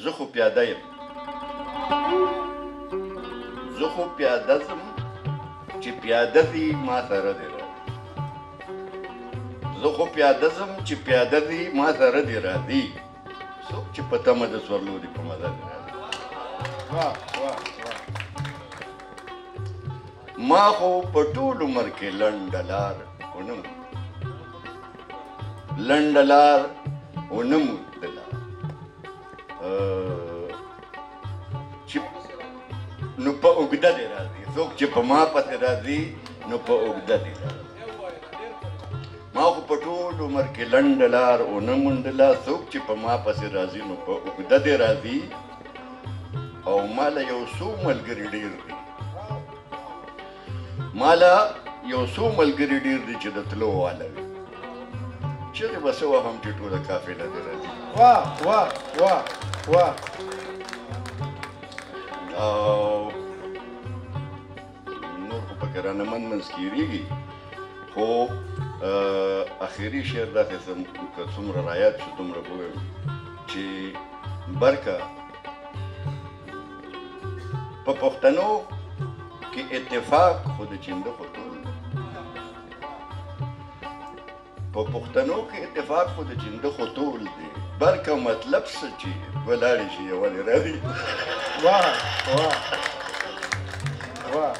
زه خو پیاده یم، زه خو پیاده ځم چې پیاده ځي ما سره دې راځي. زه خو پیاده ځم چې پیاده ځي ما سره دې راځي، څوک چې په تمه د سورلو دي په مزه دې راځي. واه واه واه. ما خو په ټول عمر کې لنډه لار ونه موندله، لنډه لار ونه موندله، چې نو په اوږده دې راځي. څوک چې په ما پسې راځي نو په اوږده دې راځي. ما خو په ټول عمر کې لنډه لار ونه موندله، څوک چې په ما پسې راځي نو په اوږده دې راځي. او ما له یو څو ملګري ډېر دي، ما له یو څو ملګري ډېر دي چې د تلو واله وي، چیغې به څه وهم چې ټوله قافله دې راځي. واه واه واه واه. او نور خو پکې رانه منځ منځ کېرېږي، خو اخري شعر داسې که څومره رایاد شو دومره به ووایم چې برکه په پښتنو کې اتفاق خو د چیندخو خو ټول دی، په پښتنو کې اتفاق خو د چیندخو ټول دی، برکه مطلب څه چې دوه لاړې شي یوه دې راځي. واه واه واه.